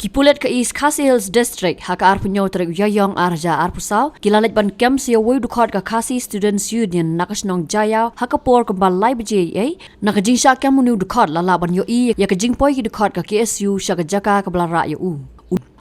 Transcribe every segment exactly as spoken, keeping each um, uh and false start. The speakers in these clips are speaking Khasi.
Pulit ka East Khasi Hills District ha ka arphew hynñiew tarik u Ïaïong ar hajar arphew saw ki la leit ban kem sa ïa uwei u dkhot ka Khasi Students Union na ka shnong Jaïaw ha ka por kumba lai baje eiei. Na ka jingshah kem une u dkhot la lah ban ïohi ïa ka jingpoi ki dkhot ka K S U sha ka jaka kaba la rah ïa u.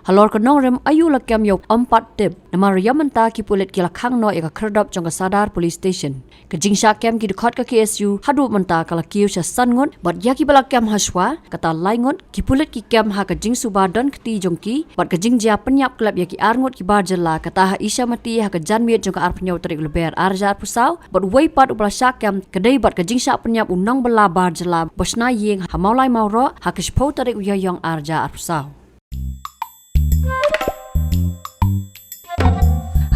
Halor ka nongrim aïu la kem ïa u ym pat tip namar ïa mynta ki pulit ki la khang noh ïa ka khyrdop jong ka Sadar Police Station. Ka jingshah kem ki dkhot ka K S U haduh mynta ka la kiew sha san ngut bad ïa kiba la kem hashwa kata lai ngut. Ki pulit ki kem ha ka jingsuba don kti jong ki bad ka jingjia pynïap klep ïa ki ar ngut ki bar jylla, kata ha Ishamati ha ka janmiet jong ka arphew hynñiew tarik u Lber ar hajar arphew saw bad uwei pat uba la shah kem ka dei bad ka jingshah pynïap u nongbylla bar jylla ba shna ïing ha Mawlai Mawroh ha ka shiphew tarik u Ïaïong ar hajar arphew saw.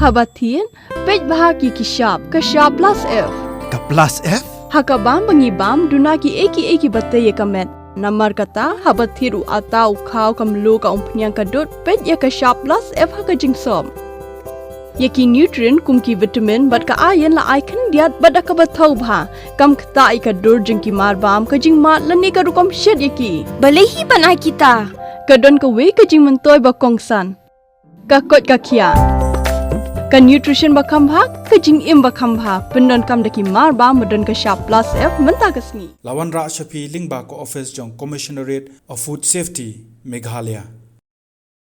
Haba thied, peit bha ki ki shap, ka shap plus F. Ka plus F? Ha ka bam ba ngi bam, duna ki ei ki ei kiba tei ïa ka met. Namar kata, haba thied u atta u khaw ka mluh ka umphniang ka dud, peit ïa ka shap plus F ha ka jingsop. Ïa ki nutrient kum ki vitamin bad ka iron la ai khyndiat bad da kaba thaw bha. Kam ktah ïa ka dur jong ki mar bam, ka jingmad lane ka rukom shet ïa ki. Balei hi ban ai kita? Ka don kawei ka jingmyntoi ba kongsan. Ka koit ka khiah. Ka nutrition ba kham bha, ka jingim ba kham bha. Pyndonkam da ki mar bam ba don ka shap plus F mynta ka sngi. La wanrah sha phi lyngba ka office jong Commissionerate of Food Safety, Meghalaya.